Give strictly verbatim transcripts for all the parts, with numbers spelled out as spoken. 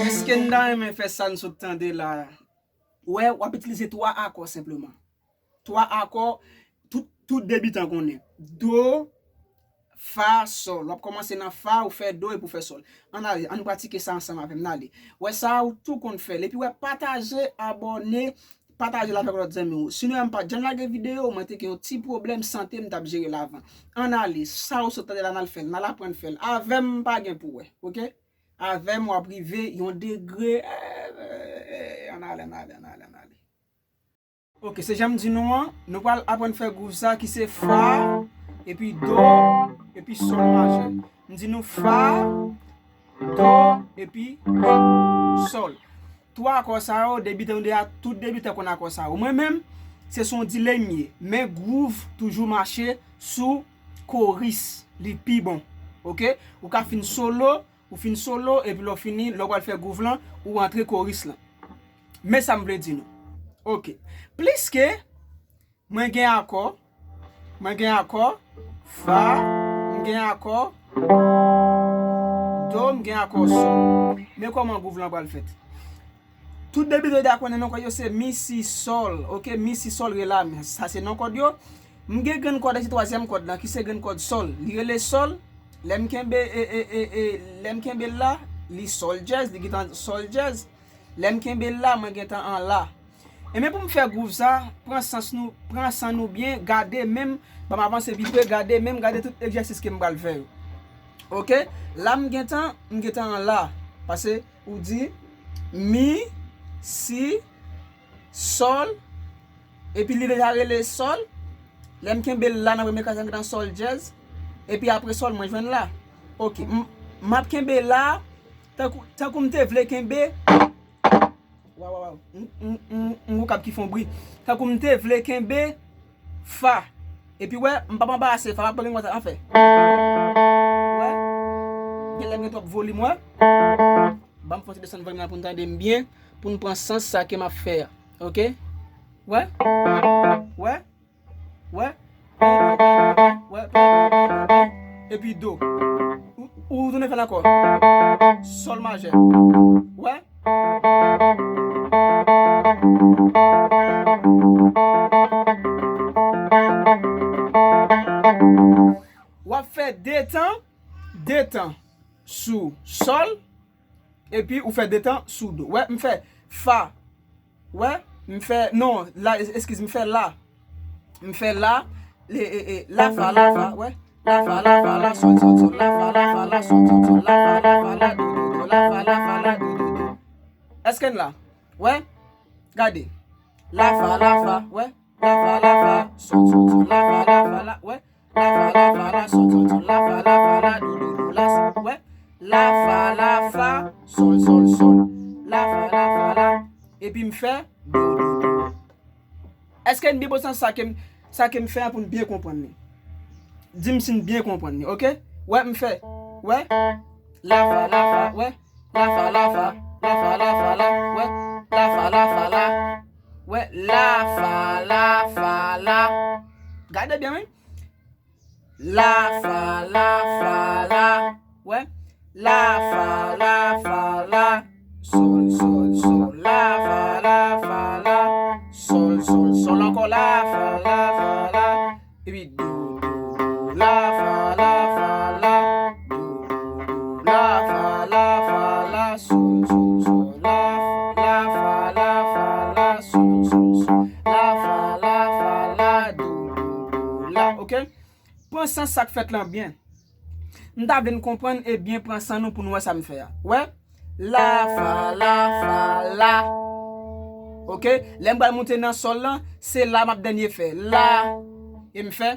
Èske n ta renmen fè sa n sot tande la a? Ou wè, w ap itilize twa akò senpleman. Twa akò, tout, tout debitan konnen. Do, fa, sòl. W ap kòmanse nan fa, ou fè do, epi ou fè sòl. Ann ale, ann pratike sa ansanm avè m, n ale. Wè sa, ou tou konn fè l. Epi wè, pataje, abòne, pataje l avèk lòt zanmi w. Si nou wè m pa t janm lage videyo, mwen te gen yon ti pwoblèm sante m t ap jere l avan. Ann ale, sa ou sot tande la, n al fè l, n al aprann fè l. Avè m, pa gen pou wè, oke? Avè m, w ap rive yon degre. Eh, eh, eh, ann ale, ann ale, ann ale, ann ale. Oke, se jan m di nou an, nou pral aprann fè gwouv sa ki se fa, epi do, epi sòl majè. M di nou fa, do, epi sòl. Twa akò sa yo, debitan yo deja, tout debitan konn akò sa yo. Mwen menm, se sou yon dilè m ye, men gwouv toujou mache sou koris, li pi bon. Oke? Ou ka fin solo, ou fin solo, epi lè w fini, lè w pral fè gwouv lan, ou antre koris lan. Men sa m vle di nou. Oke. Pliske mwen gen akò, mwen gen akò fa, m gen akò do, m gen akò sòl. Men kòman gwouv lan pral fèt. Tout debitan yo deja konnen non kòd yo se mi, si, sòl. Oke, mi, si, sòl, re, la. Men sa se non kòd yo. M gen grenn kòd la, se twazyèm kòd la, ki se grenn kòd sòl. Li rele sòl. Lè m kenbe, e, e, e, e, lè m kenbe l la, li sòl dyèz, li gentan sòl dyèz. Lè m kenbe l la, mwen gentan an la. Ebyen, pou m fè gwouv sa, pran sans nou, pran san nou byen, gade men m, ban m avanse vit vre, gade men m, gade tout egzèsis ke m pral fè yo. Oke? La m gentan, m gentan an la. Paske ou di mi, si, sòl, epi li deja rele sòl. Lè m kenbe l la nan premye kaz la, m gentan sòl dyèz. Epi apre sòl, mwen jwenn la. Oke, m, m ap kenbe la, tankou, tankou m te vle kenbe. Waw, waw, waw. M, m, m, m wokab ki fè yon bri. Tankou m te vle kenbe fa. Epi wè, m p ap anbarase fa, m ap pran yon lòt afè. Wè? Gen lè m gen twòp volim, wè? Ban m fè yon ti desann volim nan pou n tande m byen, pou n pran sans sa ke m ap fè a. Oke? Wè? Wè? Wè? Wè? Epi do. Ou, ou tounen fè l ankò. Sòl majè. Wè? W ap fè de tan, de tan sou sòl, epi ou fè de tan sou do. Wè, m fè fa. Wè, m fè, non, la, es-, eskiz, m fè la. M fè la, e, e, e, la fa, la fa, wè. La fa, la fa, la sòl, sòl, sòl, la fa, la fa, la sòl, sòl, sòl, la fa, la fa, la do, do, do, la fa, la fa, la do, do, do. Èske n la? Wè, gade. La fa, la fa, wè. La fa, la fa, sòl, sòl, sòl, la fa, la fa, la, wè. La fa, la fa, la, sòl, sòl, sòl, la fa, la fa, la, do, do, do, la, si, wè. La fa, la fa, sòl, sòl, sòl. La fa, la fa, la. Epi m fè do, do, do. Èske n byen pran san sa ke m, sa ke m fè an pou n byen konprann li? Di m si n byen konprann li, oke? Wè, m fè. Wè. La fa, la fa, wè. La fa, la fa, la fa, la fa, la, wè. La fa, la fa, la. Wè, la fa, la fa, la. Gade byen, wi. La fa, la fa, la. Wè. La fa, la fa, la. Sòl, sòl, sòl. La fa, la fa, la. Sòl, sòl, sòl ankò. La fa, la fa, la. Epi do, do, do. La fa, la fa, la. Do, do, do. La fa, la fa, la. Sòl, sòl, sòl. La fa, la fa, la. Sòl, sòl, sòl. La fa, la fa, la. Do, do, do. La, oke? Pran sans sa k fèt lan byen. M ta vle n konprann e byen pran san nou pou n wè sa m fè a. Wè? La, fa, la, fa, la. Oke? Lè m pral moute nan sòl lan, se la m ap dènye fè. La. E m fè.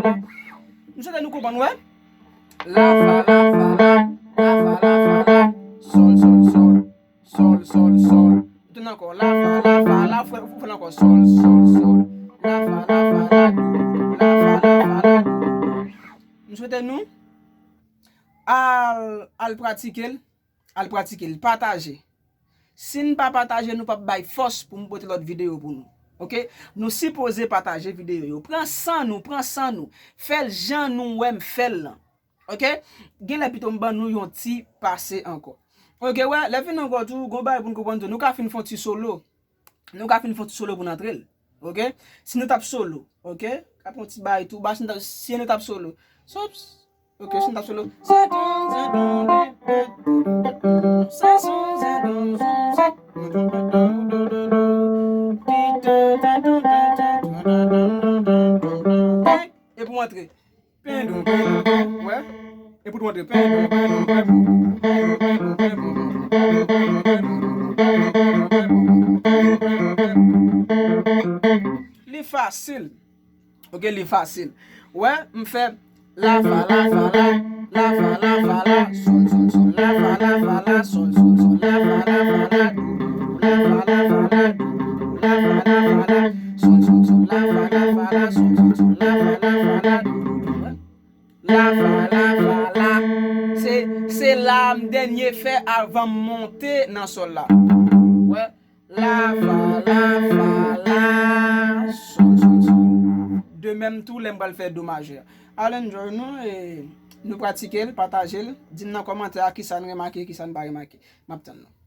la. M swete nou konprann, wè. La, fa, la, fa, la. La, fa, la, fa, la. Sol, sol, sol. Sol, sol, sol. Tounen ankò. La, fa, la, fa, la. Fè, fè, fè l ankò. Sol, sol, sol. La, fa, la, fa, la. Do, do, do. La, fa, la, fa, la. Do, do, do. M swete nou Al, al pratike l, al pratike l, pataje. Si n pa pataje, nou p ap bay fòs pou m pote lòt videyo pou nou. Oke? Nou sipoze pataje videyo yo. Pran san nou, pran san nou. Fè l jan nou wè m fè l lan. Oke? Genlè pito m ban nou yon ti pase ankò. Oke, wè, lè vin ankò tou, gon bagay pou n konprann tou. Nou ka fin fè yon ti solo. Nou ka fin fè yon ti solo pou n antre l. Oke? Si nou t ap solo, oke? Ka pran yon ti bagay tou. Ba, si nou t ap, si nou t ap solo. Sops. Oke, si nou t ap solo. E pou antre. Wè. E pou antre. Li fasil. Oke, li fasil. Wè, m fè la fa, la fa, la, la fa, la fa, la, sol, sol, sol, la fa, la fa, la, sol, sol, sol, la fa, la fa, la, do, do, do, la fa, la fa, la, do, do, do, la fa, la fa, la, sol, sol, sol, la fa, la fa, la, sol, sol, sol, la fa, la fa, la, do, do, do, wè. La fa, la fa, la. Se, se la m dènye fè avan m monte nan sòl la. Wè. La fa, la fa, la. Sol, sol, sol. De menm tou, lè m pral fè do majè. Al enjoy nou e nou pratike l, pataje l, di m nan kòmantè a kisa n remake, kisa n pa remake. M ap tann nou.